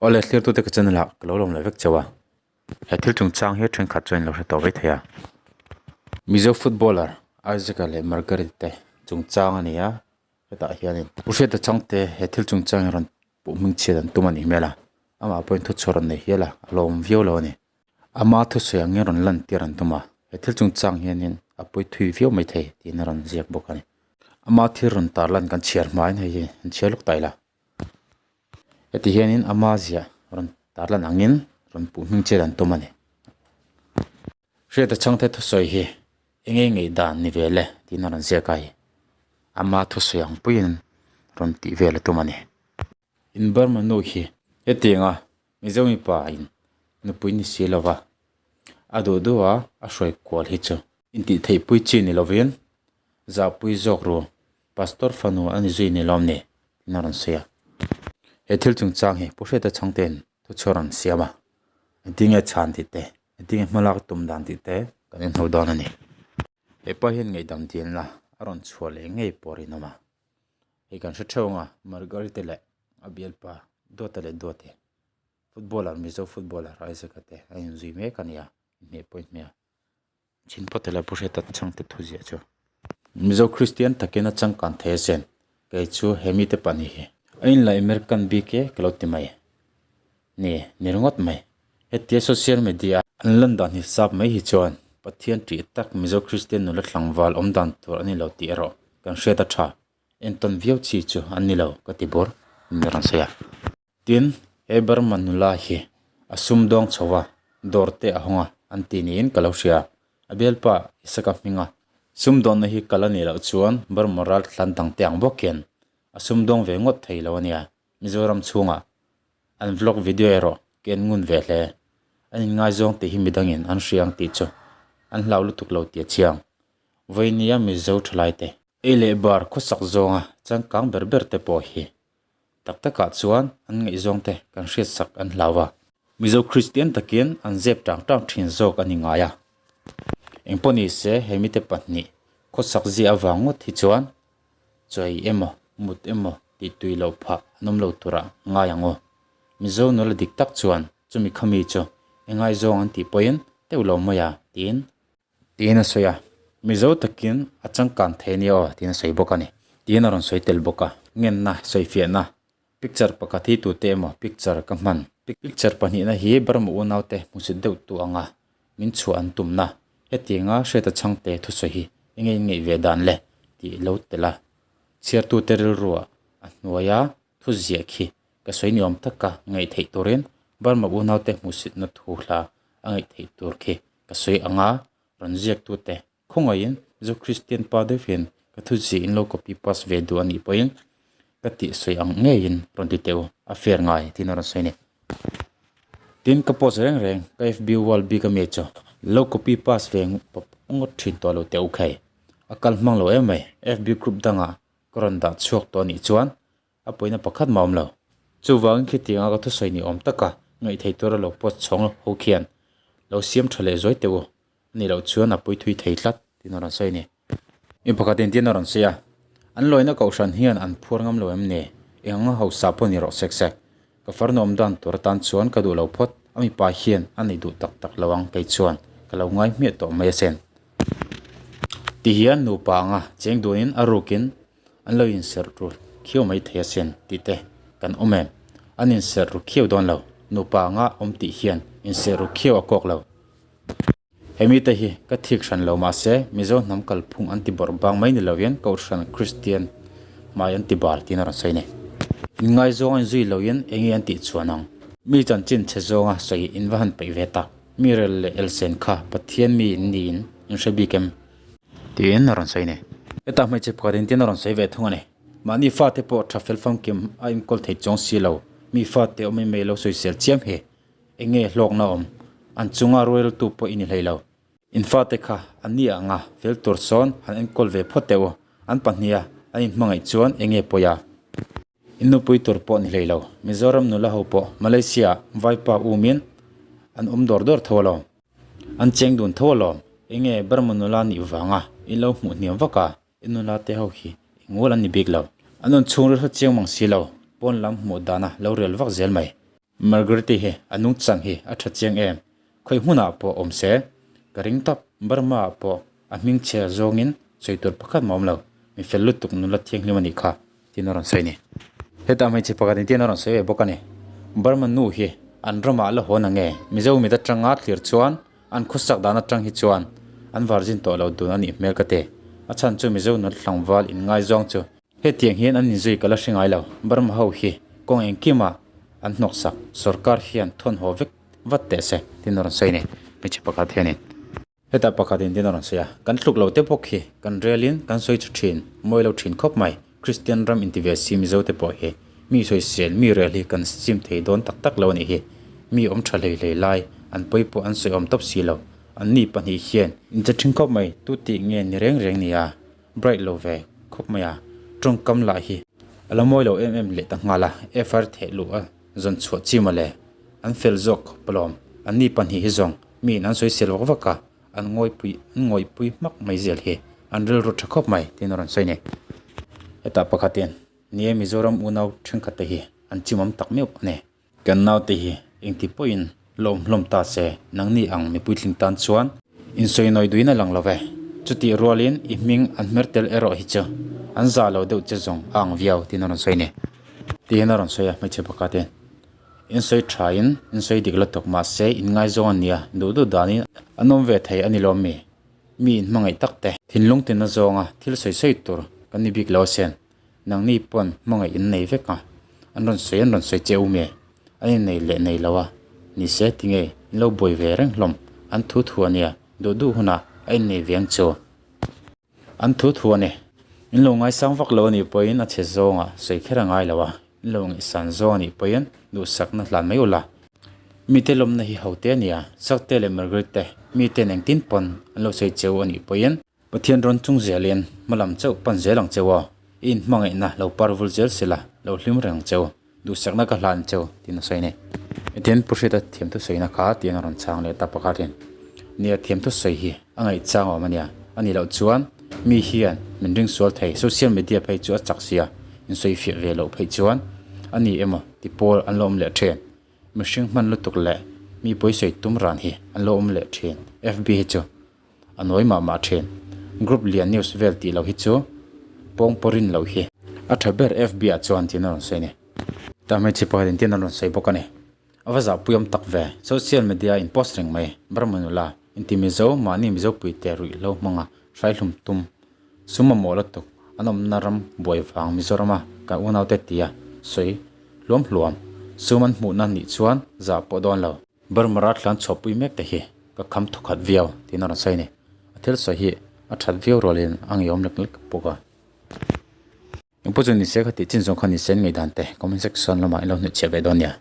Awle thlirtute ka channel ah ka lo lawm leh vek chauh a, he thil chungchang hi thenkhat chuan in lo hre tawh mai thei a. Mizo footballer Isaac-a leh Margaret te chungchang a ni a, hetah hianin Pu Hriata Changte he thil chungchang hi rawn puh hming chhiat an tum a nih hmel a, amah pawhin thuchhuah rawn nei hial a, a lawm viau lo a ni. Ama thusawi angin rawn lan tir an tum a, he thil chungchang hianin a pawi thui viau mai thei tiin a rawn ziak bawk a ni. Ama thil rawn tar lan kan chhiar hmain hei hi an chhiar lawk ta ila. Heti hianin ama ziah rawn tar lan angin rawn puh hming chiat an tum a ni. Hriata Chhangte thusawi hi eng nge ngei dan ni ve le tiin a rawn ziak a hi. Ama thusawi ang puiin rawn tih vel a tum a ni. In Burma nu hi hetianga Mizo mipa in nupui ni si lova a duh duh a a hruai kual hi chu intih theih pui chi ni lovin zahpui zawk ru Pastor fanu a ni zui ni lawm ni tiin a rawn sawi a. He thil chungchang hi Pu Hriata Chhangte'n thuchhuah rawn siam a, engtin nge chhan tih te, engtin nge hmalak tum dan tih te kan inhmuh dawn a ni. He pa hian ngaihdam dilna a rawn chhuah leh ngei pawh rinawm a. Hei kan hre theuh ang a, Margarite leh a bialpa Duata leh Duate, footballer Mizo footballer Isaac-a te a inzui mek a nia, inhmeh pawh inhmeh a. Chin pawh tel a Pu Hriata Chhangte thu ziah chu. Mizo Kristian takin a changkan thei asin, kei chu he mite pahnih hi. A inla American bik e ka lo ti mai. Ni, ni ringawt mai. Hetia social media an lan dan hi sap mai hi chuan Pathian ṭih tak Mizo Kristian nula tlangval awm dan tur a ni lo tih erawh kan hriat a ṭha. Entawn viau chi chu an ni lo ka ti bur, ni rawn sawi a. Tin, he Burma nula hi a sumdawng chho a, dawr te a hawng a, an ti niin ka lo hria. A bialpa Isaka hminga sumdawnna hi kal a nih loh chuan Burma ral thlan dang te ang bawk hian a sumdawng ve ngawt thei lo a nia. Mizoram chhungah an vlog video erawh ka en ngun ve hle. An inngaizawng tih hi midangin an hria ang tih chu an hlau lutuk lo tih a chiang. Vawinia Mizo thalaite. Ei leh bar khawsak zawnga changkang ber ber te pawh hi Tak takah chuan an ngaihzawng te kan hriatsak an hlau a. Mizo Kristian takin an zep tang tang thin zawk a ni ngai a. Engpawh ni se he mite pahnih khawsak zia avang ngawt hi chuan chawi emaw mut emaw tih tui loh phah an awm lo turah ngai ang aw. Mizo nula dik tak chuan chumi khami chu engaizawng an tih pawhin teuh lo mai a tiin Tiin a sawi a, Mizo takin a changkan thei ania aw tiin a sawi bawk a ni. Tiin a rawn sawi tel bawk a, ngenna, sawifiahna, picture pakhat hi tute emaw picture ka hman. Picture pahnihna hi Burma unaute hmusit deuh tu anga min chhuah an tumna, hetianga Hriata Chhangte thusawi hi enge in ngaih ve dan le tih lo tel a, chhiartute rilruah a hnuaia thu ziah khi ka sawi ni awm taka ngaih theih turin Burma unaute hmuhsitna thu hla a ngaih theih tur khi Ka sawi anga rawn ziaktute khawngaihin Mizo Kristian pa deuh hian ka thu ziah in lo copy paste ve duh a nih pawhin ka tih sawi ang ngeiin rawn ti teh u, a fair ngai tiin a rawn sawi a ni. Tin, ka post reng reng ka FB wall bik ami chu lo copy paste ve ngawt thin tawh lo teh u khai. A kal hmang lo em mai, FB group dangah ka rawn dah chhuak tawh a nih chuan A pawina pakhat mah awm lo. Chuvangin khitianga ka thusawi ni awm taka ngaih thei tura lo post chhawng ho khian lo siam tha leh zuai teh u. A nih loh chuan a pui thui thei tlat tiin a rawn sawi a ni. Mi pakhat in tiin a rawn sawi a, An lawina kohhran hian an phuar ngam lo em ni? Eng anga hausa pawh ni rawh sek sek. Ka farnu awm dan tur atan chuan ka duh lo phawt. A mipa hian a nei duh tak tak lo ang kei chuan ka lo ngai hmiah tawh mai asin. Ti hian nupa anga cheng dunin a rukin An lo inserh ru khiau mai thei asin tih te kan awm em? An inserh ru khiau dawn lo, nupa anga awm tih hian inserh ru khiau a kawk lo. He mite hi ka thik hran lo mahse Mizo hnam kalphung an ti bawrh bang mai ni loin Kohhran Kristian hmai an ti bal tiin a rawn sawi a ni. Inngaizawng a inzui loin enge an tih chuan ang? Mi chanchin chhe zawnga sawi in va han peih ve tak. Mi rel leh elsen kha Pathian mi in niin in hre bik em? Tiin a rawn sawi a ni. Heta hmeichhe pakhat in tin a rawn sawi ve thung a ni. Mahni fate pawh tha fel famkim a inkawl thei chuang si lo. Mi fate awm in mai lo sawisel chiam hi eng nge hlawkna awm? An chunga rualtu pawh i ni hlei lo. In fate kha an ni ang a, fel tur sawn han enkawl ve phawt teh u. An pahniha an inhmangaih chuan eng nge pawi a? In nupui tur pawh ni hlei lo. Mizoram nula ho pawh Malaysia ah vaipa umin an awm dawr dawr tho alawm. An cheng dun tho alawm. Enge Burma nula nih vanga in lo hmuh hniam vak a, i nula te ho hi engul an ni bik lo. An rawn chhung rilru chiang mang si lo, pawn lam hmuh dana lo rel vak zel mai. Margareti hi a nungchang hi a tha chiang em? Khawi hmunah pawh awm se, ka ring tawp. Burma ah pawh a hming chhia zawngin sawi tur pakhat mah awm lo. Mi fel lutuk nula thianghlim a nih kha, tiin a rawn sawi a ni. Hetah hmeichhe pakhat in tiin a rawn sawi ve bawk a ni. Burma nu hi an ramah la hawn ang nge? Mizo mit atanga thlir chuan an khawsak dan atang hi chuan an virgin tawh lo dun a nih hmel ka ti. A chhan chu Mizo nula tlangval inngaizawng chu Hetiang hian an inzui ka la hre ngai lo. Burma ho hi kawng engkimah an hnawksak, sorkar hian thawn haw vek vat teh se tiin a rawn sawi a ni. Hmeichhe pakhat hianin hetah pakhatin tiin a rawn sawi a, kan tluk lo te bawk hi kan relin kan sawi tha thin, mawi lo thin khawp mai. Kristian ram inti ve si Mizo te pawh hi mi sawisel, mi rel hi kan sim thei dawn tak tak lo a nih hi. Mi awm tha hlei hlei lai an pawi pawh an sawi awm tawp si lo. An ni pahnih hian inche thin khawp mai, tu tih nge ni reng reng ni a? Bright lo ve khawp mai a, tawngkam lah hi a la mawi lo em em leh ta nghal a, FR theh luh a zawn chhuah chi mawle, an fel zawk khawp alawm, an ni pahnih hi zawng miin an sawi sel vak vak a, an ngawipui an ngawihpui hmak mai zel hi an rilru tha khawp mai tiin a rawn sawi ni. Hetah pakhatin ni e Mizoram unau thenkhat te hi an chimawm tak meuh a ni. Kan naute hi engti pawhin lawm hlawm ta se, nangni ang mipui tling tan chuan insawi nawi duin a lang lo ve. Chutih rualin i hming an hmer tel erawh hi chu an zah lo deuh che zawng a ang viau tiin a rawn sawi a ni. Tiin a rawn sawi a, hmeichhe pakhatin insawi thain insawi dik la tawk mahse inngaizawng a nia duh duh danin an awm ve thei a ni lawm mi? Mi inhmangaih tak te. Thinlung tina zawnga thil sawi sawi tur kan ni bik lo asin. Nangni pawn hmangaih in nei vek a, an rawn sawi an rawn sawi che u nge? An innei leh nei lo a, ni se tinge in lo buai ve reng hlawm, an thu thu a nia, duh duh hunah a innei ve ang chu. An thu thu a ni. In lo ngaisang vak lo a nih pawhin a chhe zawngah sawi kher a ngai lo a, in lo ngaihsan zawng a nih pawhin duhsakna hlan mai ula. Mite lawmna hi ho te a nia, Sakte leh Margaret te miten engtin pawn an lo sawi che u a nih pawhin, Pathian rawn chung zelin hmalam chauh pan zel ang cheu aw, i inhmangaihna lo par vul zel sela, lo hlim reng ang cheu, duhsakna ka hlan cheu, tiin a sawi a ni. Etiang Pu Hriata thiamthu sawina kha tiin a rawn chhang leh ta pakhatin, Nia thiamthu sawi hi a ngaihchang awm a nia, a nih loh chuan mi hian min ring sual thei, social media phei chu a chak sia, insawifiah ve loh phei chuan a ni emaw ti pawl an lo awm leh thin, mihring hman lutuk leh mi pawisawi tum ran hi an lo awm leh thin, FB hi chu A nawi mah mah thin. Group lian news vel tih loh hi chu pawng pawrin loh hi. A tha ber FB ah chuan tiin a rawn sawi a ni. Tah hmeichhe pakhat in tiin a rawn sawi bawk a ni. A va zahpui awm tak ve. Social media in post reng mai. Burma nula inti Mizo mahni Mizo puite ruihhlo hmanga hraihlum tum sum mamawh lutuk an awmna ram buai vang Mizorama kan unaute tia sawi hluam hluam sum an hmuhna nih chuan zah pawh dawn lo. Burma ral thlan chhuahpui mek te hi ka kham thawkhat viau tiin a rawn sawi a ni. A thil sawi hi a that viau rualin a ngeiawm lek lek bawk a. Engpawh chu ni se kha tih chin zawng kha ni se an ngaihdan te comment section lamah in lo hnuhchhiah ve dawn nia.